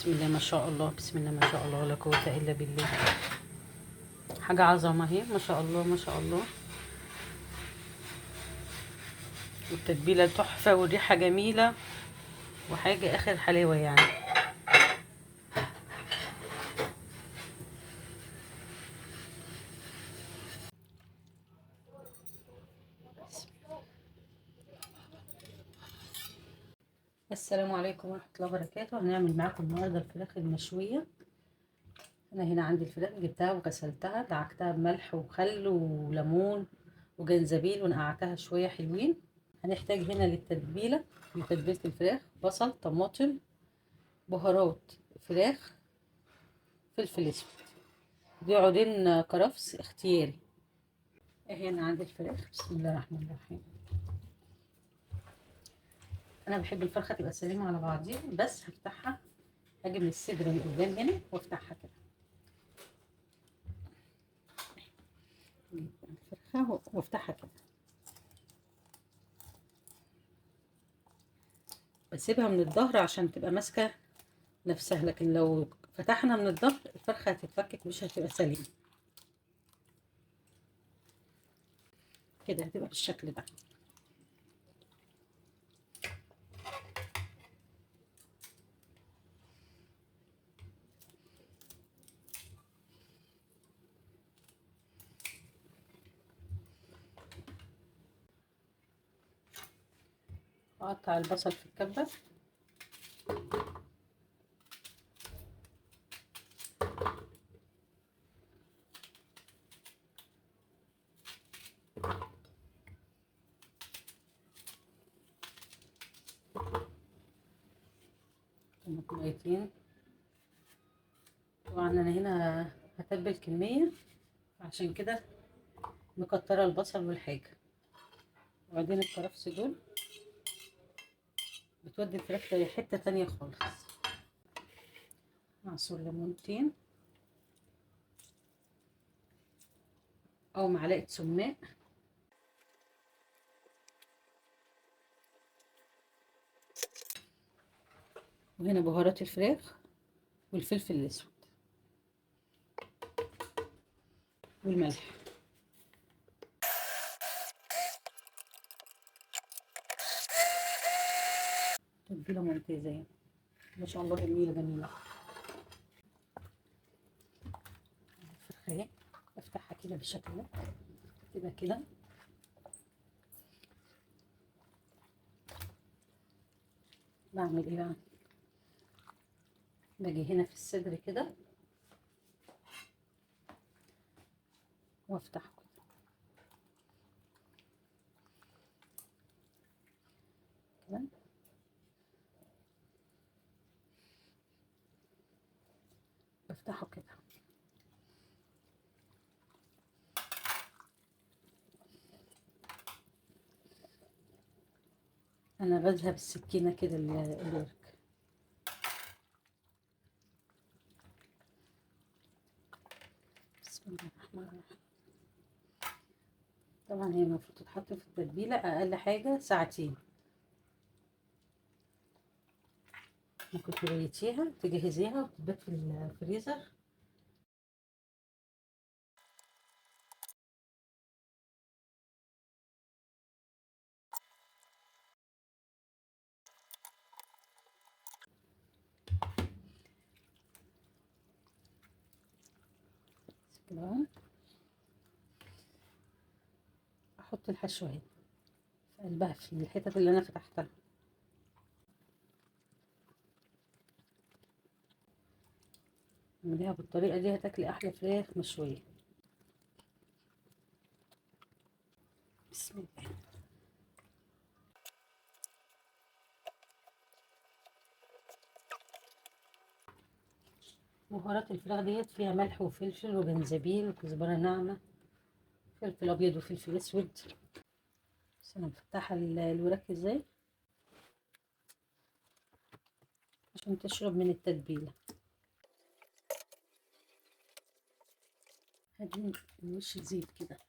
بسم الله ما شاء الله، بسم الله ما شاء الله، لا قوة الا بالله. حاجة عظمة اهي ما شاء الله ما شاء الله. والتتبيلة تحفة والريحة جميلة وحاجة اخر حلاوة يعني. السلام عليكم ورحمة الله وبركاته. هنعمل معاكم النهارده الفراخ المشوية. انا هنا عندي الفراخ جبتها وغسلتها، دعكتها بملح وخل وليمون وجنزبيل ونقعتها شوية حلوين. هنحتاج هنا للتتبيلة، لتتبيلة الفراخ، بصل، طماطم، بهارات فراخ، فلفل اسود، دي عودين كرفس اختياري. هنا عندي الفراخ، بسم الله الرحمن الرحيم. انا بحب الفرخه تبقى سليمة على بعضيها، بس هفتحها، هاجي من الصدر من قدام هنا وافتحها كده الفرخه وافتحها كده، بسيبها من الظهر عشان تبقى ماسكه نفسها، لكن لو فتحنا من الظهر الفرخه هتتفكك مش هتبقى سليمة كده، هتبقى بالشكل ده. اقطع البصل في الكبه، طماطميتين. طبعا انا هنا هتبل كمية عشان كده مكتره البصل والحاجة. وبعدين الكرفس دول بتودي الفراخ لحته تانية خالص. نعصر ليمونتين او معلقه سماق، وهنا بهارات الفراخ والفلفل الاسود والملح. تتبيله ممتازة يعني ما شاء الله، جميلة جميلة. الفرخه اهي افتحها كده بالشكل ده، كده كده. بعمل ايه بقى؟ باجي هنا في الصدر كده وافتحه كده كده، بفتحه كده. انا غازها بالسكينة كده الورك. بسم الله الرحمن الرحيم. طبعا هي المفروض تتحط في التتبيله اقل حاجة ساعتين، ممكن تبيتيها تجهزيها وتبات في الفريزر. كده احط الحشوه هنا في قلبها في الحتت اللي انا فتحتها. اعمليها بالطريقة دي هتاكلي احلى فراخ مشوية. بسم الله. بهارات الفراخ ديت فيها ملح وفلفل وجنزبيل وكزبره ناعمة، فلفل ابيض وفلفل اسود. بس انا مفتحة الوراك ازاي عشان تشرب من التتبيله. هدي وش زيت كده،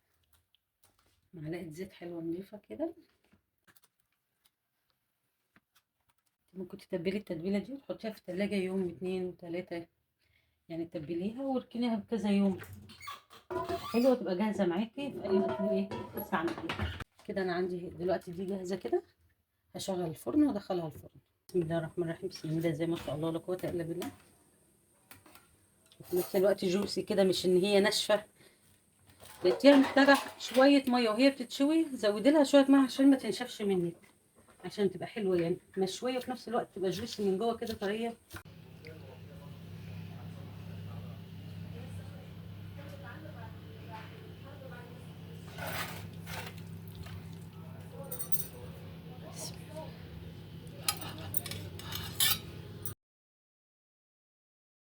معلقه زيت حلوة نضيفه كده، ممكن تتبلي التتبيله دي وتحطيها في التلاجة يوم 2 و3، يعني تتبليها واركنيها بكذا يوم، حلوة تبقى جاهزة معاكي في اي وقت ايه تستعمليها. كده انا عندي دلوقتي دي جاهزة كده، هشغل الفرن وادخلها الفرن. بسم الله الرحمن الرحيم. بسم الله زي ما شاء الله لا قوة الا بالله. وفي نفس الوقت juicy كده، مش ان هي ناشفة. لقيتيها محتاجه شوية مية وهي بتتشوي، زودي لها شوية مية عشان ما تنشفش منك، عشان تبقى حلوة يعني مشوية وفي نفس الوقت تبقى juicy من جوه كده طرية.